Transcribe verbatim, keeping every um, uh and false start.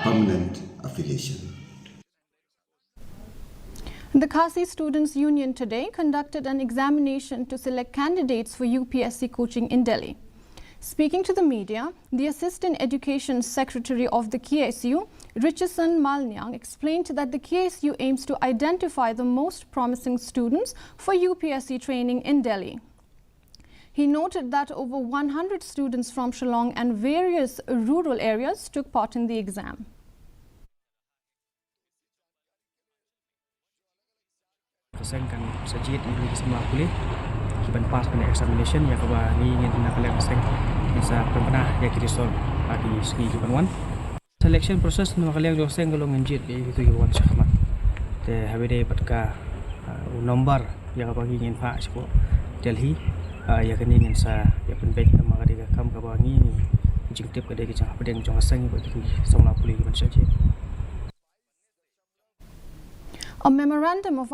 permanent affiliation. The Khasi Students Union today conducted an examination to select candidates for U P S C coaching in Delhi. Speaking to the media, the Assistant Education Secretary of the K S U, Richardson Malnyang, explained that the K S U aims to identify the most promising students for U P S C training in Delhi. He noted that over one hundred students from Shillong and various rural areas took part in the exam. Ka seng kan sa jied ïa ki samla pule ki ban pass ban examination ïa kaba ngi ngin na ka liang ka seng ngin sa pynbna ïa ki result ha ki sngi ki ban wan. Selection process na ka liang jong seng ka long ngin jied ïa kito ki wan shakhmat. Te ha ba dei pat ka number ïa kaba ngi ngin phah shapoh Delhi. Ïa kane ngin sa ïa pynbeit namar ka dei ka kam kaba ngi jingtip ka dei ka jingpdeng jong ka seng bad ki samla pule ki ban sa jied. A memorandum of